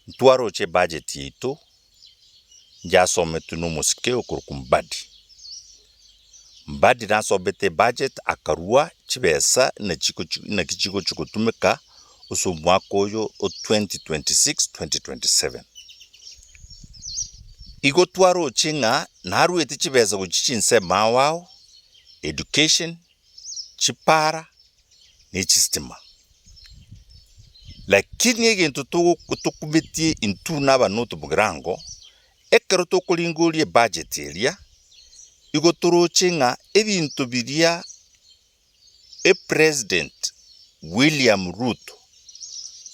Ntwaroche ebudget yaito yasometwe na omosike okorokwa Mbadi. Mbadi nasomete ebudget akarua chibesa naki chigochi gotumeka ase omwaka oyo o 2026-2027. Igo twaroche ng'a naruete chibesa gochia chinsemo ao ao, education, chipara, ne chistima. Lakini egento tokumetie intwe buna abanoto bogirango, ekero tokoringoria ebudget eria, igo toroche ng'a ebinto biria epresident William Ruto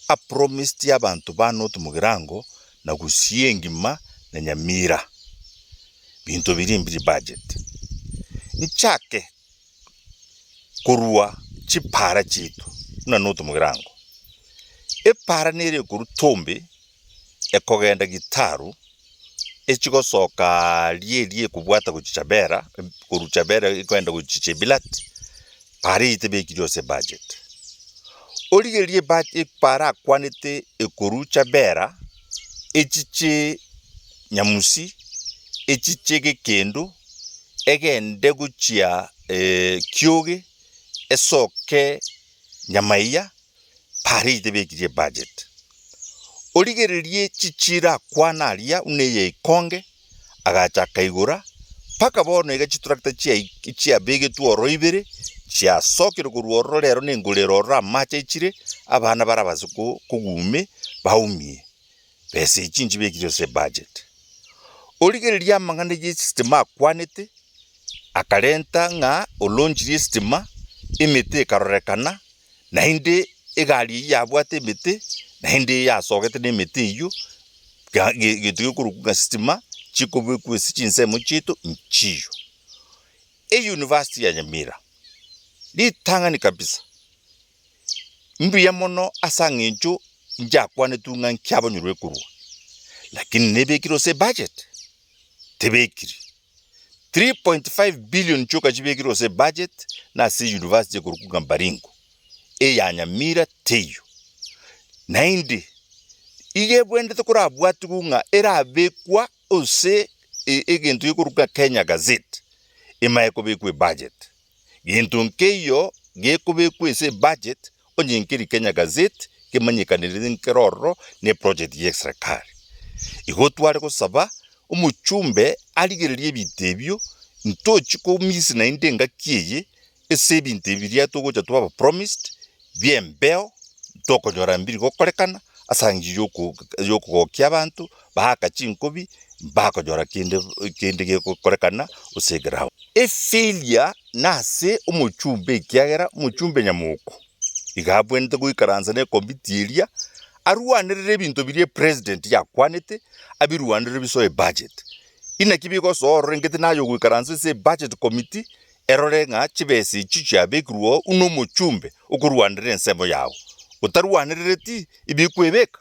apromised abanto ba North Mugirango na Gusii engima na Nyamira, binto biria mbiri budget. Nchake korwa chipaara chiaito buna North Mugirango, epaara nere ekorwa Tombe ekogenda Gitaru, echigosoka aaria eria ekobwata gochia Chabera, korwa Chabera ekogenda gochia Chebilat, paara eyio tebekiri ase ebudget. Origererie ebudget epaara akwanete ekorwa Chabera, echiche Nyamusi, echiche Gekendo, egende gochia Kioge, esoke Nyamaiya, paara eyio tebekiri ebudget. Origererie chichiira akwana aria buna eye ikonge, agacha akaigora, mpaka bono iga chitractor chiaik chiabegetwe ororo ibere, chiasokire korwa ororo rero na engoro ere ororo amache aichire, abana barabase ko kogume baumie. Besa echi nchibekire ase ebudget. Origererie amang'ana ye esistima akwanete, akarenta ng'a olonchirie estima, emete ekarorekana, Naende egari eyio yabwate emete, naende yasogete na emete eyio, ga ge gento gekorokwa ng'a sitima, chikobekwa ase chinsemo chiaito nchiyo. Eyunivasiti ya Nyamira, ritang'ani kabisa, mbuya mono ase ang'encho njakwanetwe ng'a nkiabanyurwe korwa, lakini nebekire ase ebudget? Tebekiri. 3.5 billion chioka chibekirwe ase ebudget na ase university ekorokwa ng'a Baringo, eya Nyamira teiyo. Naende, iga ebwenerete korabwatigwe ng'a erabekwa ase egento gekorokwa ng'a Kenya Gazette, emaye kobekwa ebudget. Gento nkeiyo gekobekwa ase ebudget onye nkeri Kenya Gazette kemanyekanire nkere ororo ne eproject ye eserekari. Igo tware gosaba omochumbe arigererie ebinto ebio ntochi ko miss naende engaki eye ase ebinto ebi biria togocha twaba promised bia embeo ntokonyora mbiri gokorekana ase eng'encho yoko yokogokia abanto baaka chinkobi mbakonyora kende kende gegokorekana ase eground. Efailure nase omochumbe ekiagera omochumbe nyamoko iga abwenerete goikaransa na ekomiti eria arwanerere ebinto biria epresident yakwanete abirwanerere bisoe ebudget. Inaki bigosoa ororo engete naye ogoikaransa ase ebudget committee erore ng'a chibesa echio chiabekirwe oo buna omochumbe okorwanerera ensemo yago. Otarwanerereti ebikwebeka.